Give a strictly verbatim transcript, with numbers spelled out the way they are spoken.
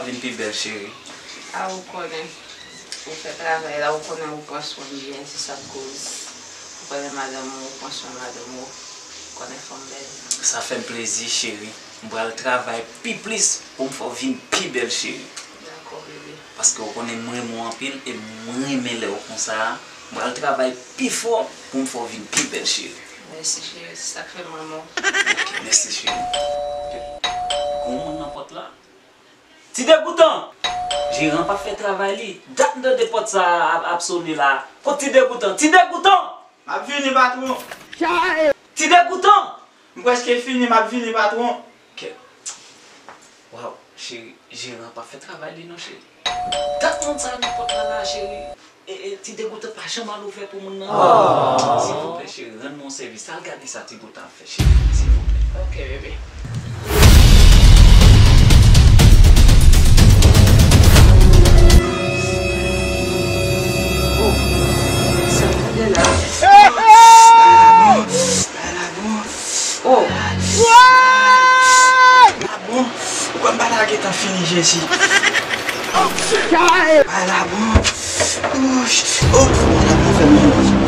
Vin pi bèl, cheri. A, ou konnen. Ou fè travay la, ou konnen ou pran swen m byen, se sa k koz. Ou konnen madanm ou, ou pran swen madanm ou. Ou konnen fanm bèl. Sa fè m plezi, cheri. M pral travay pi plis pou m fè w vin pi bèl, cheri. Dakò, bebe. Paske ou konnen m renmen w anpil e m renmen lè w konsa a. M pral travay pi fò pou m fè w vin pi bèl, cheri. Mèsi, cheri. Se sa k fè m renmen w. Ok, mèsi, cheri. Gon moun nan pòt la. Ti Degoutan! Jeran p ap fè travay li. Dat m tande pòt sa a ap, ap sone la. Kot Ti Degoutan? Ti Degoutan! M ap vini, patwon. Ti Degoutan! M prèske fini, m ap vini, patwon. Kè. Waw, cheri, jeran p ap fè travay li non, cheri. Dat moun sa a nan pòt la la, cheri. E, e, Ti Degoutan pa janm al ouvè pou moun nan. Silvouplè, cheri, rann mwen yon sèvis. Al gade sa Ti Degoutan ap fè, cheri. Silvouplè. Ok, bebe. Oh, sa gade la. Ala bon. Oh. Ala bon. Ou kwè m pa ta gentan fini, Jezi? Ala bon. Ouch. Oh, ala bon, fè m mal.